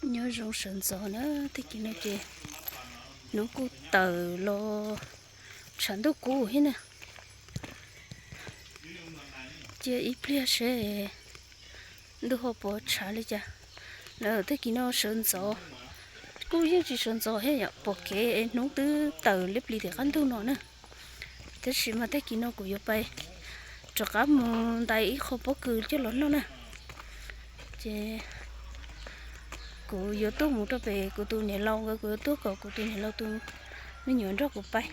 Nyob zoo sawv ntxov na, tag kis no ces hnub kuj tawm los tshav ntuj kub thiab na. Cia ib pliag seb ntuj ho puas tshav li cas. Lawm tag kis no sawv ntxov, kuj yeej tsis sawv ntxov thiab yom, pom kev hnub twb tawm liab plis tim qab ntug no na. Tab sis mas tag kis no kuv yuav pais rov qab mus ntais ib qho pob kws coj los noj na. Ces kuv yuav tuaj mus rau pem kuv tus niam laus nkawd, kuv yuav tuaj kom kuv tus niam laus tus me nyuam nrog kuv pais.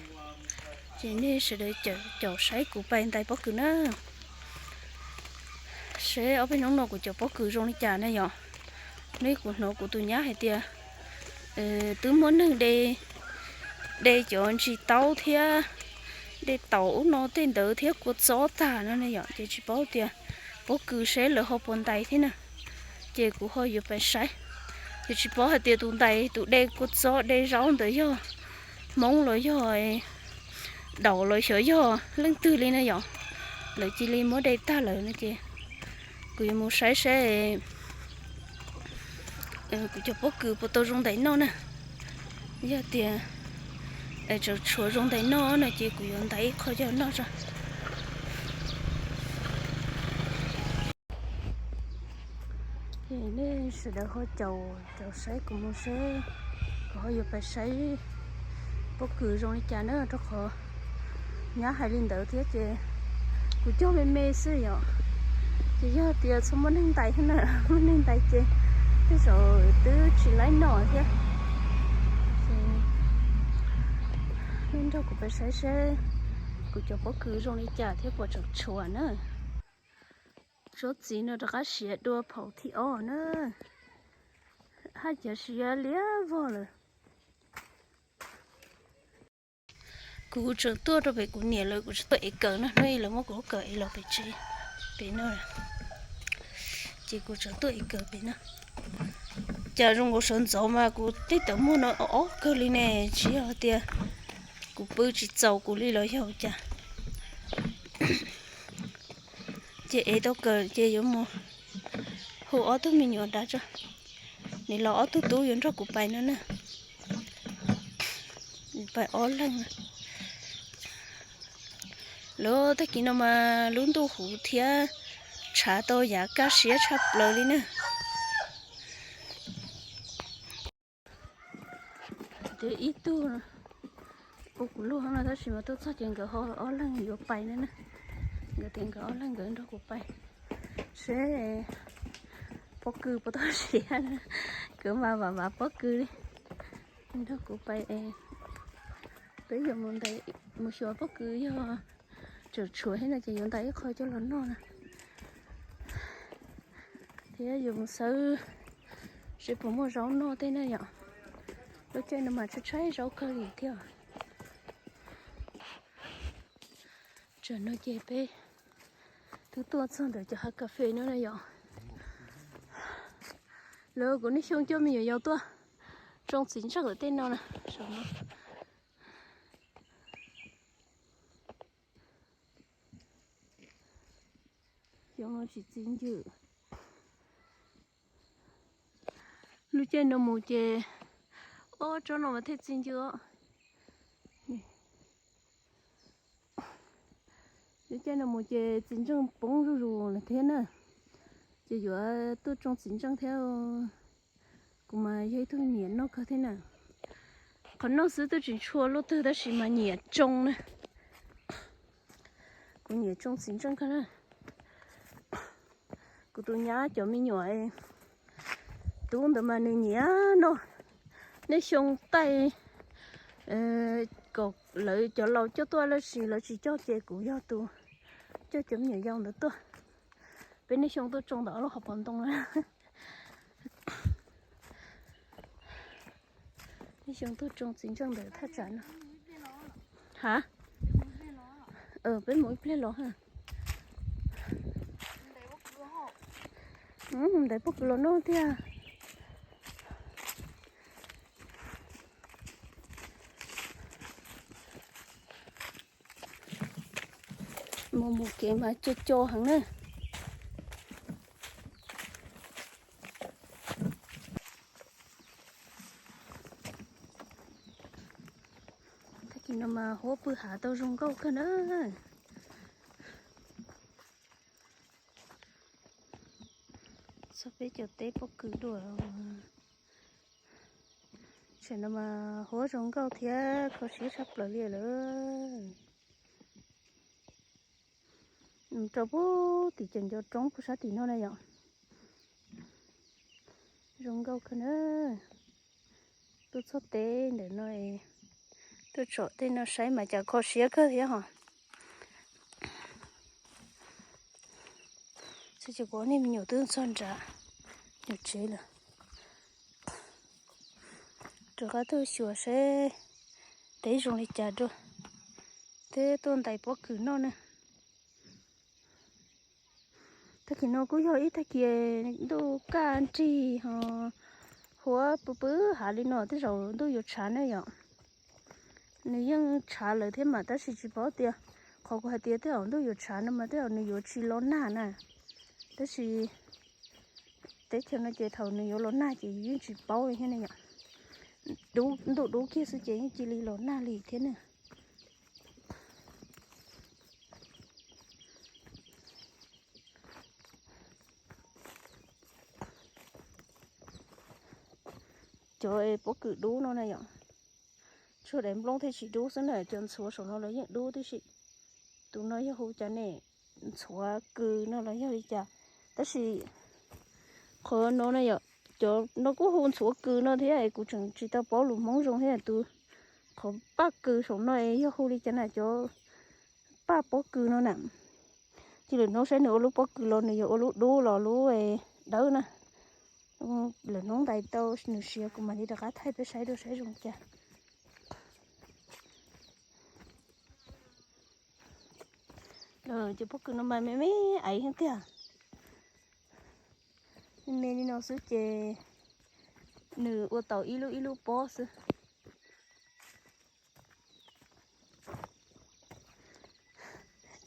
Ces nej sawv daws caum saib kuv pais ntais pob kws na. Seb ob peb hnub no kuv cov pob kws zoo li cas na yom. Neb, kuv hnov kuv tus nyab hais tias twb muaj neeg de, de cov ntsis taub thiab de taum ub no tej ntawd thiab kua txob tag no ne yom, ces tsis paub tias pob kws seb lawv ho puas ntais thiab na. Ces kuv ho yuav pais saib, ces tsis paub hais tias tus ntais tus de kua txob de zaub ntawd yog Hmoob los yog Daum los xyov yog leej twg li na yom. Lawv cia li muab de tag lawm no ces kuv yuav mus saib saib kuv cov pob kws puas tau zoo ntais noj na. Yog tias tseem tshuav zoo ntais noj no ces kuv yuav ntais ib qho coj noj tso. Ces nej sawv daws ho caum, caum saib kuv mus seb kuv ho yuav pais saib pob kws zoo li cas na, rau qhov nyab hais li ntawd thiab ces kuv cog me me xwb yom. Ces yog tias txhob muaj neeg ntais thiab na, muaj neeg ntais ces tej zaum twb tsis laib noj thiab. Ces nej nrog kuv pais saib seb kuv cov pob kws zoo li cas thiab puas tseem tshuav na. Tsob txiv no rov qab siav dua phaum thib ob na. Haj, cov siav liab vog lawm. Kuv tseem tuaj rau pem kuv niam lawv, kuv tseem tuaj ev kaws na, hnub ib lawv muab kuv lub kaws ev los pem tsev, pem no. Ces kuv tseem tuaj ev kaws pem no. Cas zoo nkaus sawv ntxov mas kuv tej tawv muag no ob kawg li ne, tsis yog tias kuv pw tsis txaus kuv li los yog cas. Ces ev tau kaws ces yuav mus hu ob tug me nyuam nrad tso. Nim los ob tug tub yuav nrog kuv pais no na. Pais ob leeg. Lub tag kis no mas lub ntuj huv thiab tshav tau yav kaj siab tshaj plaws li na. Tias ib tug ua kuv luaj no tab sis mas tuaj txog ces nkawd ho ob leeg yuav pais na. Nkawd tias nkawd ob leeg nkawd nrog kuv pais seb pob kws puas tau siav. Nkawd mas vam vam pob kws li. Nrog kuv pais es peb yuav mus xyuas pob kws, yog tseem tshuav thiab no ces yuav ntais ib qho coj los noj na. Thiab yuav mus xawb seb puas muaj zaub noj tej na yom. Lub caij no mas tshaib tshaib zaub kawg li thiab. Tsam no ces peb twb tuaj txog ntawm cov hav kas fes no na yom. Lawv kuv niaj xyoo coj me nyuam yaus tuaj tsoo txiv ntseej ntawm tej no na. Xyoo no tsis txi ncwg. Lub caij no mus ces ob tsob no mas thiaj txi ncwg os. Lub caij no mus ces txiv ntseej poob zuj zus lawm thiab na. Ces yuav tuaj tsoo txiv ntseej thiab. Kuv mas yog ib tug nyiam noj kawg thiab na. Qhov noj xwb twb tsis ntshua luaj twg tab sis mas nyiam tsoo na. Kuv nyiam tsoo txiv ntseej kawg na. Kuv tus nyab cov me nyuam tub ntawd mas nws nyiam noj. Nej xyoo taij kom lawv cov laus coj tuaj lawm sis lawv tsis coj ces kuv yog tus coj cov me nyuam yaus ntawd tuaj. Peb niaj xyoo tuaj tsoo ntawm ob lub hauv paus ntoo na. Niaj xyoo tuaj tsoo txiv ntseej ntawm thaj tsam no. Ha, peb mus ib pliag los ha. Ntais pob kws los noj tiag. Mus mus kev mas co co heev na. No mas huab pw hav tau zoo nkauj kawg na. Txog peb cov teb pob kws dua. Tam no mas huab zoo nkauj thiab kho siab tshaj plaws li lawm. Rau pub tim cov ncov roob pub sab tim no na yom. Zoo nkauj kawg na. Tuaj txog teb ntawm no, tuaj tsom tej no saib mas cas kho siab kawg thiab hos. Txhais ces kuv ob niag me nyuam twb txog nram nyuam tsev lawm. Rov qab tuaj xyuas seb teb zoo li cas dua, twb tuaj ntais pob kws noj na. Tag kis no kuj yog ib tag kis ntuj kaj nrig ho huab pw pw hav li no tej zaum ntuj yuav tshav na yom. Nws yeej tshav lawm thiab mas tab sis tsis paub tias, qhov kuv hais tias tej zaum ntuj yuav tshav no mas tej zaum nws yuav tsis los nag na. Tab sis teb chaws no ces thaum nws yuav los nag ces yus yeej tsis paub li thiab ne yom. Ntuj dub kiag xwb ces yeej cia li los nag li thiab na. Cov pob kws dub no na yom, tsuas daim nplooj thiaj tsis dub xwb na, cov ntxhuav saum no los yeej dub tib si. Tus no yog hu cas ne, ntxhuav kws no los yog li cas? Tab sis qhov no na yom, cov no kuj hu ntxhuav kws no thiab, kuv tseem tsis tau paub lus Hmoob zoo thiab. Tus qhov paj kws saum no es yog hu li cas na, cov paj pob kws no na. Cia lwm hnub saib nws ua lub pob kws los nws yuav ua lub dub los lub dawb na. Lwm hnub ntais tau nws siav kuv mam li rov qab thaij peb saib dua saib zoo cas. Cov pob kws no mas me me aiv thiab tiag. Me me li no xwb ces nws ua tau ib lub ib lub pob xwb.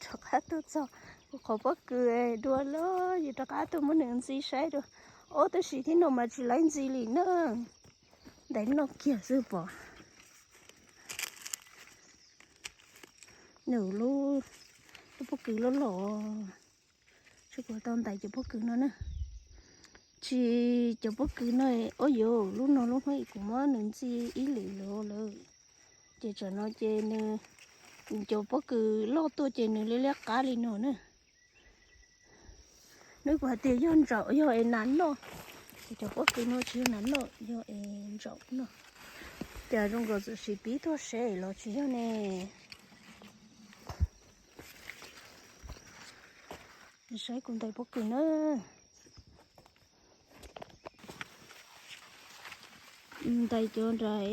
Rov qab tuaj txog kuv qhov pob kws dua lawm, yus rov qab tuaj muab nws ntxi saib dua. Ob, tab sis thib no mas tsis laib ntxi li na, ntais noj kiag xwb pom. Nws lub, lub pob kws loj loj, tsis kuv tau ntais cov pob kws no na. Tsis, cov pob kws no, ob, yuav lub no lub hnub kuv muab nws ntxi ib lwm lawm. Ces tsam no ces nws, cov pob kws loj tuaj ces nws liab liab qab li no na. Nws kuv hais tias yog ntsaum yog es nas noj, ces cov pob kws no tsis yog nas noj, yog es ntsaum noj. Cas zoo nkaus txawm sis pib tuaj seb los tsis yog ne. Saib kuv ntais pob kws na. Ntais cov nram,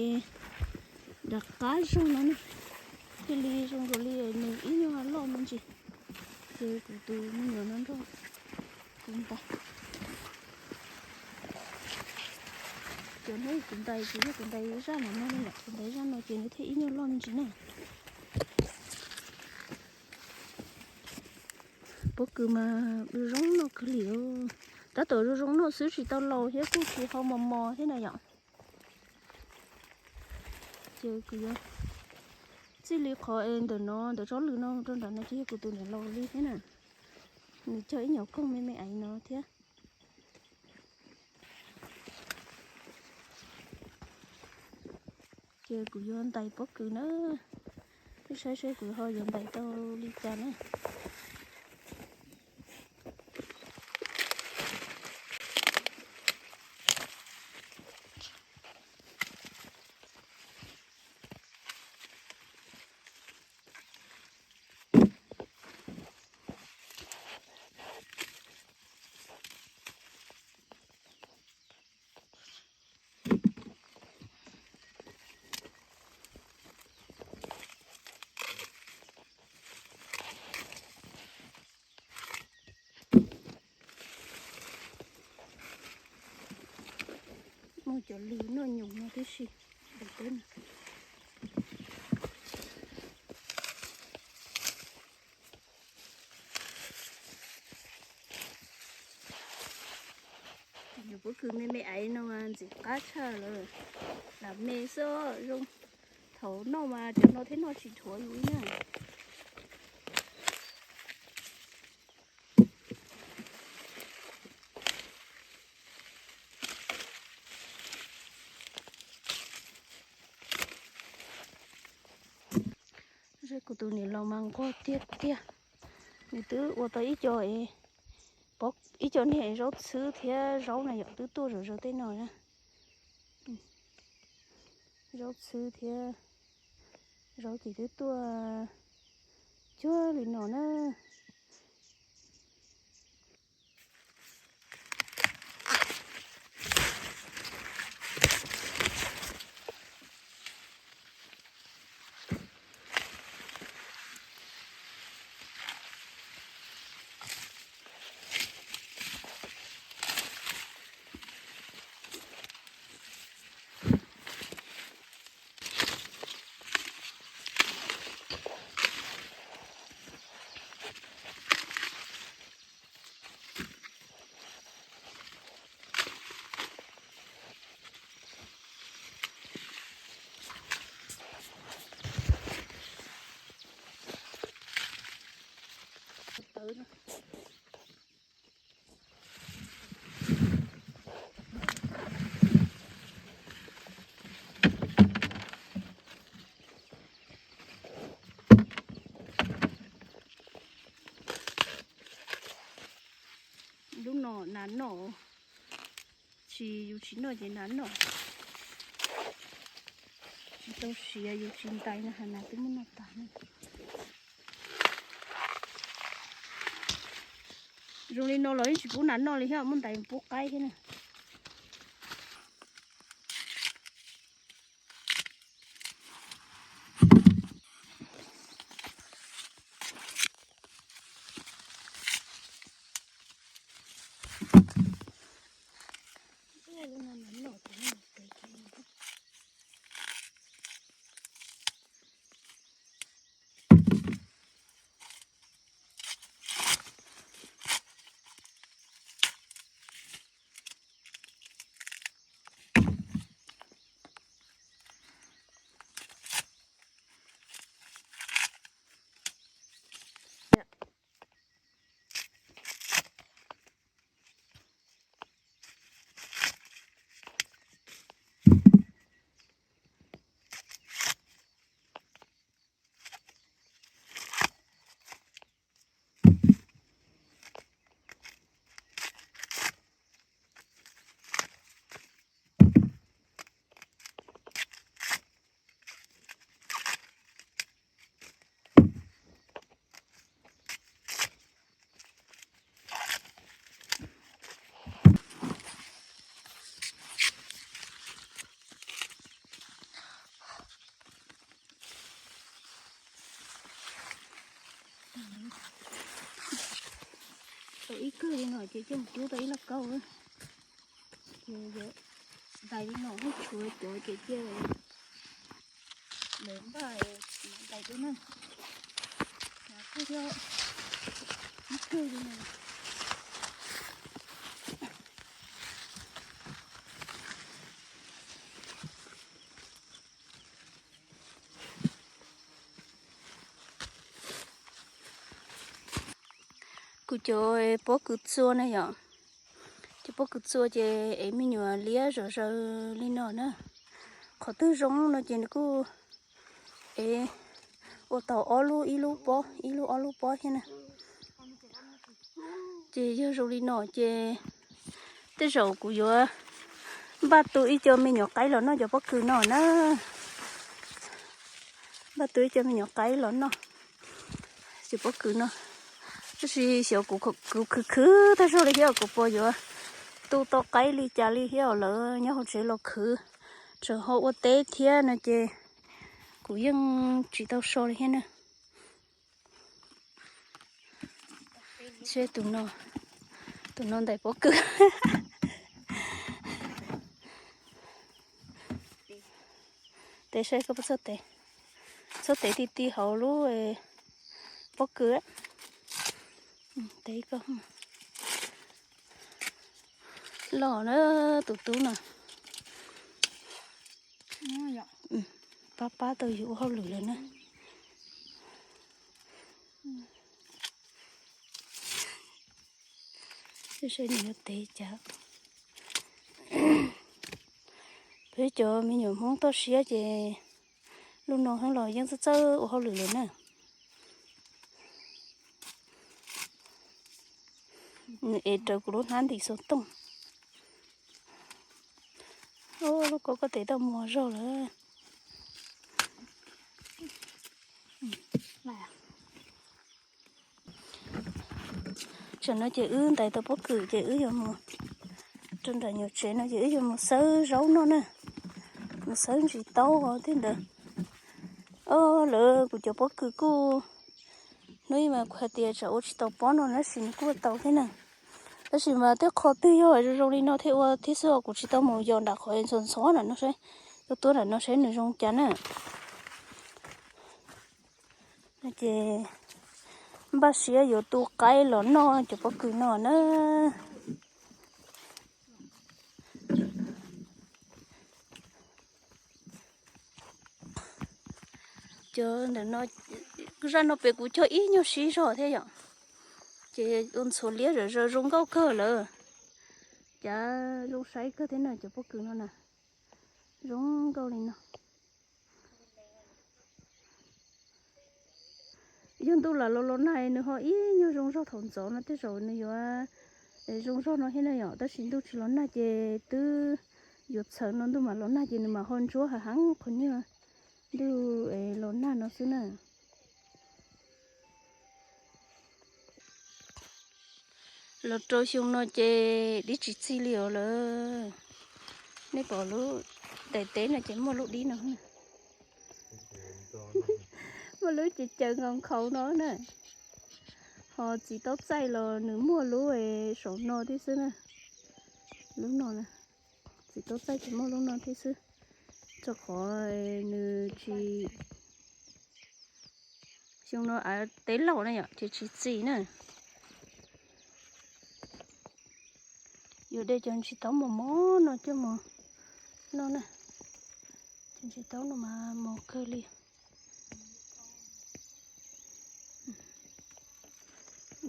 nram qab zog no na, cia li zoo nkaus li nws ib nyuag loj me ntsis. Ces kuv tus me nyuam no nrog kuv ntais. Cov hnub kuv ntais ces yog kuv ntais zaj no no li yom, kuv ntais zaj no ces nws thiaj ib nyuag loj me ntsis na. Pob kws mas zoo zoo noj kawg li. Tab tom zoo zoo noj xwb tsis tau laus thiab kuj tsis hau mos mos thiab na yom. Ces kuv yuav txij li qhov es ntawm no ntawm tsob lws no rau nram no ces yog kuv tus niam laus li thiab na. Nws cog ib nyuag koog me me aiv no thiab. Ces kuv yuav ntais pob kws na, peb saib seb kuv ho yuav ntais tau li cas na. Muaj cov lws noj nyuam no tib si. Nyuam pob kws me me aiv no ntxim qab tshaj lawm, lam me xwb zoo. Thaum noj mas cov no thiab noj tsis dhuav yus li na. Kuv tus niam laus mas nquag tiag tiag. Nws twb ua tau ib co, ib co niag zaub txhwb thiab zaub na yom, twb tuaj zom zaws tej no na. Zaub txhwb thiab zaub ces twb tuaj cuag li no na. Lub no nas noj, tsis yus tsis noj ces nas noj. Tsis tau siav yus tsis ntais no has nas twb muab noj tag na. Zoo li no los yeej tsis pub nas noj li thiab, muab ntais pub qaib thiab na. Tau ib kawg li no ces coj mus rub tau ib lauj kaub. Ces ntais li no, tshuav cov ces cia lawv npaj ntais dua na. Ib kawg li no. Kuv cov pob kws txua na yom, cov pob kws txua ces ev me nyuam liab zom zaws li no na. Qhov twg zoo no ces nws kuj ev ua tau ob lub, ib lub pob, ib lub ob lub pob thiab na. Ces yog zoo li no ces tej zaum kuv yuav npaj tu ib co me nyuam qaib los noj cov pob kws no na. Npaj tu ib co me nyuam qaib los noj cov pob kws no. Tab sis xyov kuv khwv khwv tag zog li thiab kuv puas yuav tu tau qaib li cas li thiab, lawv nyob hauv tsev los khwv, tseem ho ua teb thiab no ces kuv yeej tsis tau so li thiab na. Seb tus no, tus no ntais pob kws. Tev saib koj puas txog tev, txog tev ti ti hauv lub pob kws. Tev koj loj na, tus tub no. Pab pab tau yus ua hauj lwm lawm na. Saib nws yuav tev cas. Peb cov me nyuam Hmoob toj siab ces lub no heev los yeej txawj txawj ua hauj lwm lawm na. Nws ev raws kuv lub hnab ntim xov tooj. Lub ko koj tev tau muag zog lawm. Tsam no ces wb ntais tau pob kws ces wb yuav mus rau nram nyuam tsev no ces wb yuav mus xawb zaub noj na, mus xawb ntsis taub thiab ntawd. Lawv kuv cov pob kws kuj, hnub ib mas kuv hais tias tsam ua tsis tau pob no tab sis nws kuj ua tau thiab na. Tab sis mas tej qho twg yog zoo zoo li no thiaj ua thiab xwb os, kuv tsis tau mus yos nram qhov ntxhov ntxhov na no saib, tuaj tuaj nram no saib nws zoo cas na. Ces npaj siab yuav tu qaib los noj cov pob kws no na. Cov ntawm no, zaj no pem kuv cog ib nyuag sib zog thiab yom. Ces ua ntxhuav liab zom zaws zoo nkauj kawg lawm. Cas zoo saib kawg thiab na cov pob kws no na. Zoo nkauj li no. Yog ntuj lam los los nag nws ho ib nyuag zoo zog thaum ntxov no tej zaum nws yuav zoo zog no thiab na yom, tab sis ntuj tsis los nag ces twb yuav txhawv no, ntuj mam los nag ces nws mam ho ntsuab heev heev qhov niag ntuj los nag no xwb na. Los rau xyoo no ces dib tsis txig li os lawm. Nej pom lub daim teb no ces muaj lub dib no, muaj lub ces caws nkaus nkhaus no na. Ho txiv taub txaij los nws muaj lub saum no thiab xwb na. Lub no na, txiv taub txaij ces muaj lub no thiab xwb, rau qhov nws tsis, xyoo no av teb laus na yom, ces tsis txig na. Yuav de cov ntsis taub mos mos no coj mus noj na. Cov ntsis taub no mas mos kawg li.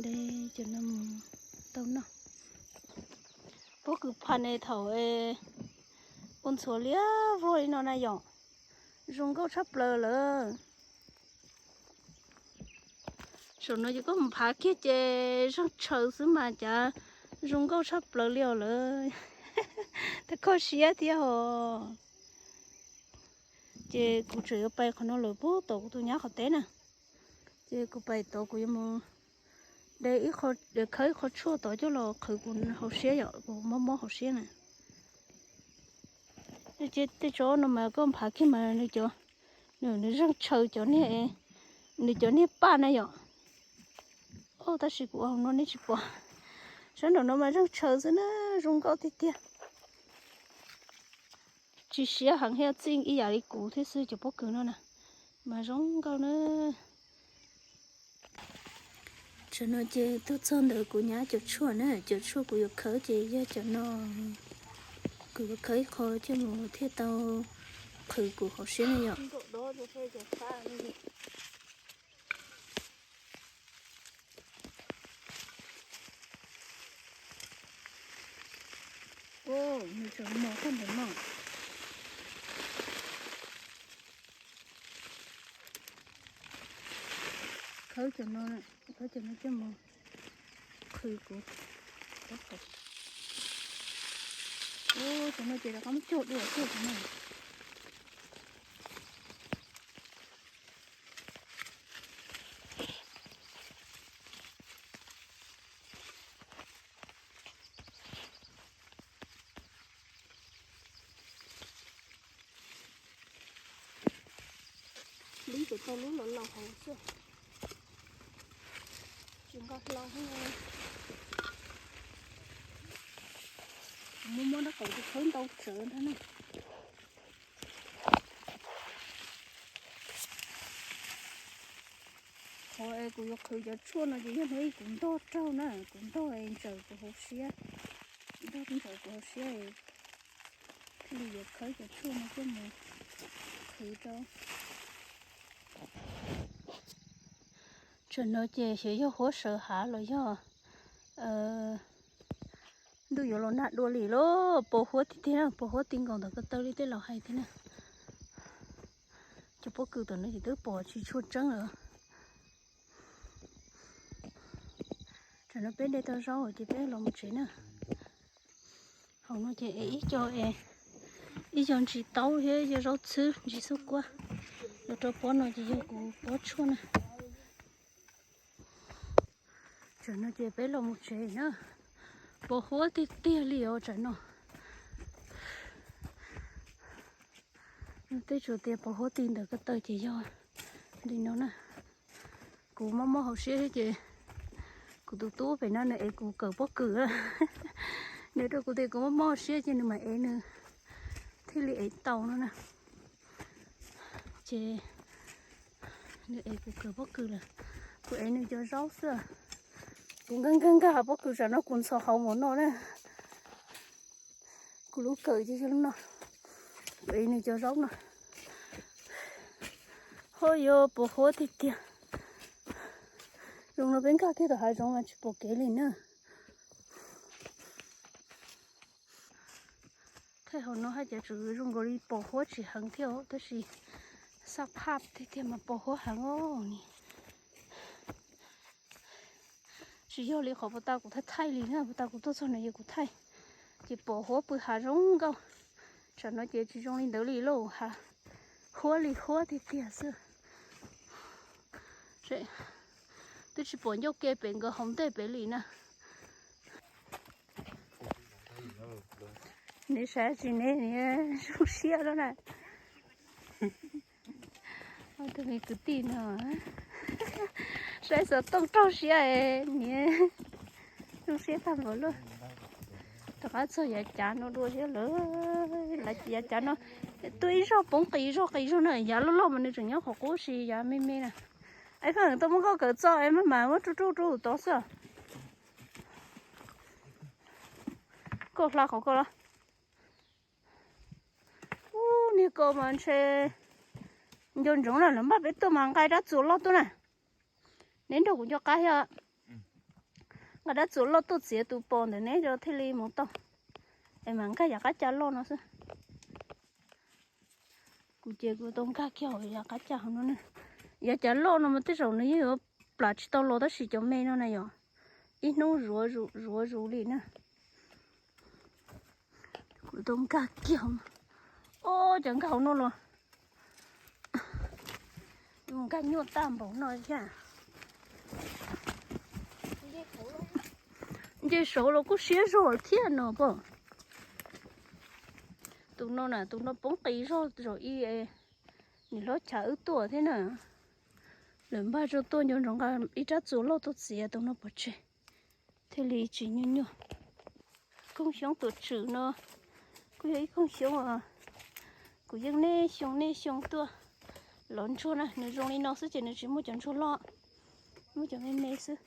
De cov no mus tau noj. Pob kws phas ne thaum ua ntxhuav liab vog li no na yom, zoo nkauj tshaj plaws lawm. Saum no ces koj mus phav kiag ces zeeg tshaws xwb mas cas zoo nkauj tshaj plaws li os lawm. Tau kho siab thiab hos. Ces kuv tseem yuav pais qhov no lawm puag tom kuv tus nyab qhov teb na. Ces kuv pais tod kuv yuav mus de ib qho, khawb ib qho tshuaj tod coj los qhwv kuv hauv siab yom, kuv mob mob hauv siab na. Tej tsob no mas koj phav kiag mas nws cov, nws zeeg tshaws cov niag, nws cov niag paj na yom. Tab sis kuv ua hauv no nej tsis pom. Sab nraum no mas zeeg tshaws xwb na, zoo nkauj tiag tiag. Tsis siab heev thiab, txij ib yam li kuv thiab xwb, cov pob kws no na, mas zoo nkauj na. Tsam no ces tuaj txog ntawm kuv nyab cov tshuaj na, cov tshuaj kuv yuav khawb ces yog cov no, kuv yuav khawb ib qho coj mus thiaj tau qhwv kuv hauv siab na yom. Nws tseem mos koj ntawm no. Khawb cov no, khawb cov no coj mus qhwv kuv. Cov no ces rov qab muab cog dua tuaj cov no. Lub tseem tau lub laus laus hauv xwb. Tsis nqa hlo. Kuv muab muab rab qau tus khawb ntau tsawv ntag na. Qhov es kuv yuav qhwv cov tshuaj no ces yog hnub ib kuv ntog raug na, kuv ntog es ntsaws kuv hauv siab, ntog ntsaws kuv hauv siab es thiaj li yuav khawb cov tshuaj no coj mus Tsam no ces xyov yog huab sawv hav los yog ntuj yuav los nag dua li lauj, pos huab tiag tiag na, pos huab ti nkaus ntawm ko taw li tej laus hais tiag na. Cov pob kws tom no ces twb pom tsis tshua tseeb lawm. Tsam no peb de tau zaub ces peb los mus tsev na. Hauv no ces es ib co es ib co ntsis taub thiab ib co zaub txhwb ntsis xub kuab. Los rau pob no ces yog kuv pob tshuaj na. Tsam no ces peb los mus tsev na. Pos huab tiag tiag li os tsam no. Tej tsuas tias pos huab ti ntawm ko taw ces yog li no na. Kuv mob mob hauv siab thiab ces kuv tus tub pem no nws ev kuv kawm pob kws. Nws rau kuv tias kuv mob mob hauv siab ces nws mam ev nws thiaj li ev tau no na. Ces nws ev kuv kawm pob kws lawm, kuv ev nws cov zaub xwb. Kuv nkag nkag nkag pob kws tsam no kuv ntxhov hauv mus no na. Kuv lub kawm ces yog lub no, kuv ev nws cov zaub no. Ho yuav pos huab tiag tiag. Zoo no peb nkag kiag tom hav zoov mas tsis pom kev li na. Thaij hauv no haj cas tseem zoo nkaus li pos huab tsis heev thiab tab sis xaj phaj tiag tiag mas pos huab heev os ni. Tsis yog li qhov puag ta kuv thaij thaij li na, puag ta kuv tuaj txog no yog kuv thaij, ces pos huab pw hav zoo nkauj. Tsam no ces tsis zoo li ntawd li lauj, hav huab li huab tiag tiag xwb. Twb tsis pom ncauj ke pem nkawd hauv ntej pem li na. Neb saib tsis neb niag zoo siab lawm na. Tus me kwv tij no saib xov tooj raug siab niag zoo siab tag npaum luaj. Rov qab txog yav cav no dua thiab lawm. Yav cav no tuaj ib zog poob qis zog qis zog na, yav loj loj mas nws tseem nyob qhov qub sis yav me me na. Es pheej tuaj muab nkauj kawm txo es maj mam muab rub rub rub tod xwb. Koj hla qhov ko los. Ub, niag ko mas ntshe nco ntsoov na, lawv npaj peb tuaj mas nqa rab txuas loj tuaj na. Neb nrog kuv nco qab thiab. Nqa rab txuas loj tuaj txiav tus pos ntawm neb thiaj li mus tau. Es mas nkag yav qab ca loj no xwb. Kuv ces kuv tau nkag kiag hauv yav qab ca hauv no na. Yav cav loj no mas tej zaum nws yeej yuav plam tsis tau los tab sis cov me no na yom, ib hnub zuav zuav zus li na. Kuv tau nkag kiag hauv. Ob, cas nkag hauv no los nkag nyuaj tag npaum no thiab. Nce saud los kuj siab zog thiab no pom. Tus no na, tus no poob qis zog zaum ib, niam hlob chav wb tuaj thiab na. Lawv npaj tso tuaj nco ntsoov nqa ib rab txuas loj tuaj txiav tus no pov tseg thiaj li tsis nyuaj nyuaj. Koog xyoob tuam tswm no kuj yog ib koog xyoob uas kuv yeej niaj xyoo niaj xyoo tuaj lov ntsuag na. Nws zoo li no xwb ces nws tsis muaj cov ntsuag loj, muaj cov me me xwb.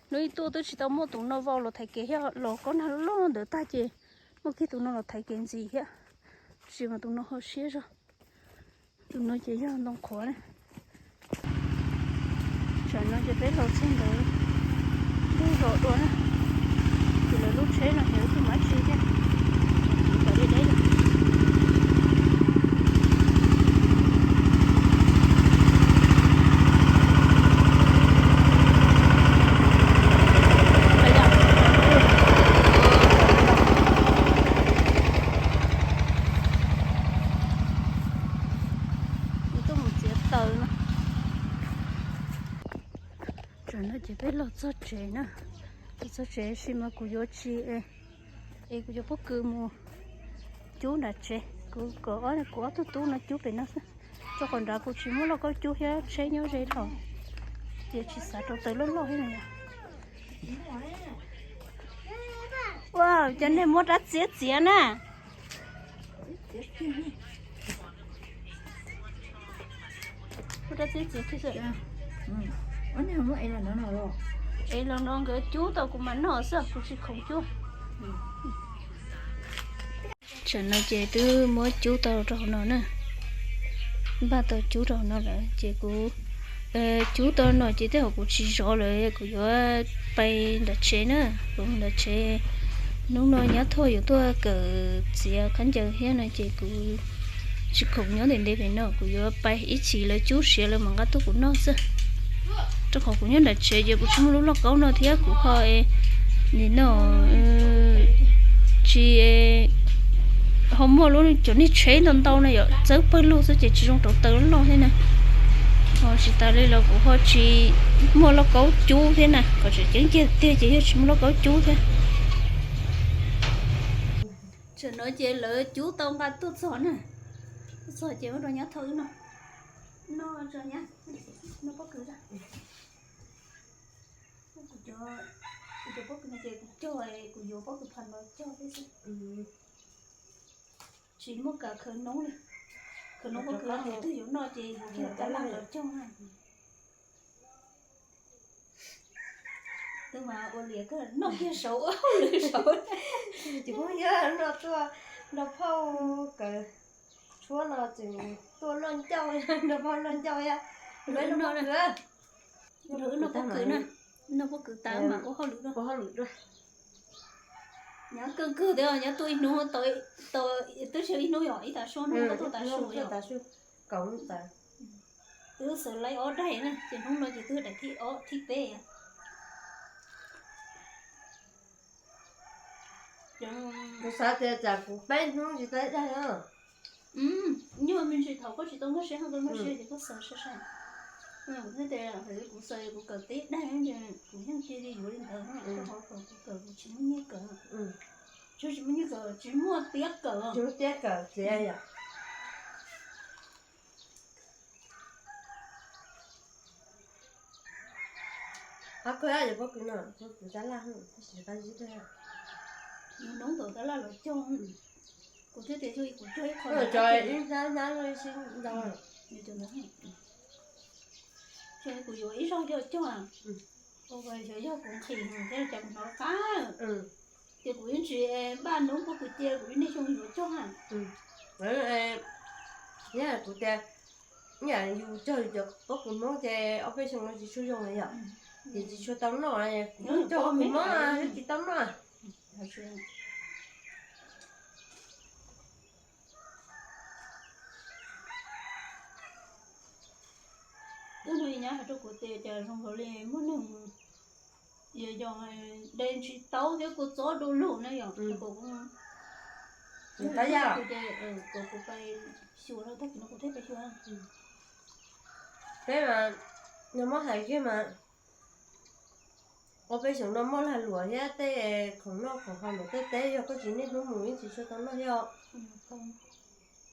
Hnub ib tuaj twb tsis tau muaj tus no vau los thaiv kev thiab, los kob nag loj ntawd tag ces muaj kiag tus no los thaiv kev ntxiv thiab. Tab sis mas tus no ho siab zog. Tus no ces yog ntoo qhuav na. Tsam no ces peb los txog ntawd ntuj zos dua na, ces lawv lub tsheb no ces tus mav tsis thiab. Kom deb deb. Tuaj mus txiav taws no. Tsam no ces peb los txog tsev na, los txog tsev sis mas kuv yuav tsis es kuv yuav pob kws mus cub nram tsev, kuv kom ob, kuv ob tug tub no cub pem no xwb, rau qhov nrad kuv tsis muaj lauj kaub cub thiab tsheb nyob ze dhau, ces tsis xav rau taws loj loj thiab no. Ua cas nej muab rab txiab txiav na? Muab rab txiab txiav kiag xwb. Es los no nkawd cub tau kuv mam noj xwb, kuv tsis khoom cub. Tam no ces twb muab cub tau rau hauv no na, npaj tau cub rau hauv no lawm ces kuv cub tau no ces tej zaum kuv tsis zov lawm, kuv yuav pais nram tsev na, kuv nram tsev. Hnub no nyab Thoj yuav tuaj kawm txiav khaub ncaws thiab no ces kuv tsis khoom nyob ntev ntev pem no, kuv yuav pais ib chim lawv cub siav lawv mam nqa tuaj kuv noj xwb. Rau qhov kuv nyob nram tsev ces kuv tsis muaj lub lauj kaub no thiab kuv ho nim no tsis ho muaj lub cov niag tsheb ntau ntau na yom, txawb pawg lug xwb ces tsis zoo rauv taws loj thiab na. Ho tsis tas li los kuv ho tsis muaj lauj kaub cub thiab na, kom tseem ceeb kiag tiag ces yog tsis muaj lauj kaub cub thiab. Tam no ces lawv cub tau nqa tuaj txog na, tuaj txog ces muab rau nyab Thoj wb noj, noj tso nyab, noj pob kws. Kuv cov, kuv cov pob kws no ces kuv cog, kuv yuav pob kws phas no cog thiab xwb. Tsis muaj kam khaws noob li, khaws noob pob kws no tus twg yuav noj ces yuav kiag tab laj los cog na. Twb mas ua liam kawg, noj kiag saud ua hauj lwm saud. Ces kuv yog noj tuaj nrog phauj kawm tshuab no tseem tuaj noj ncauj, nrog phauj noj ncauj thiab. Nrog wb noj pob kws na, noj pob kws tas mas ua hauj lwm dua. Nyob kawg kawg tias nyob tuaj ib hnub tau, twb tsis ib hnub yom, ib tav su hnub tuaj tav su yom. Twb xav laib ob daim na ces hnub no ces twb daim thib ob thib peb. Kuv xav tias tsam kuv peb hnub tsis tau ib daim. Nyuaj me ntsis thaum koj tsis tau nkag siab, koj nkag siab ces koj xav sai sai. Kuv thiaj tias kuv xav kuv kawm tib daim ces kuv yeej cia li yuav li ntawd, rau qhov kuv kawm kuv tsis muaj nyiaj kawm. Tsis muaj nyiaj kawm, tsis muaj tiab kawm. Tsis muaj tiab kawm txiav yom. Qhov kawg yuav pob kws no, pob kws tab laj, tab sis qab zib kawg. Nws noob tau tab laj los cog. Kuv thiaj tias yog kuv cog ib qho, ib hnab hnab ib sib ntau. Ces kuv yuav ib zaug coj cog, ua yog kuv nqhis thiab cas kuv hnov qab. Ces kuv yeej tsis npaj noob pob kws cia, kuv ib niaj xyoo yuav cog. Yog kuv tias, yam yus cog yus cov pob kws Hmoob ces ob peb xyoo no tsis tshua zoo yom, ces tsis tshua tau noj, kuv cog pob kws Hmoob tsis tau noj. Twb hnov nyob hais rau kuv tias cas zoo nkaus li muaj neeg yog yog de ntsis taub thiab kua txob du lug na yom, kuv pais xyuas rau tag kis no kuv thiaj pais xyuas. Peb mas, nws muab hais kiag mas, ua peb xyoo no muaj lag luam thiab tej khoom noj khoom haus ntawm tej teb yog koj tsis niaj hnub mus yeej tsis tshua tau noj thiab os.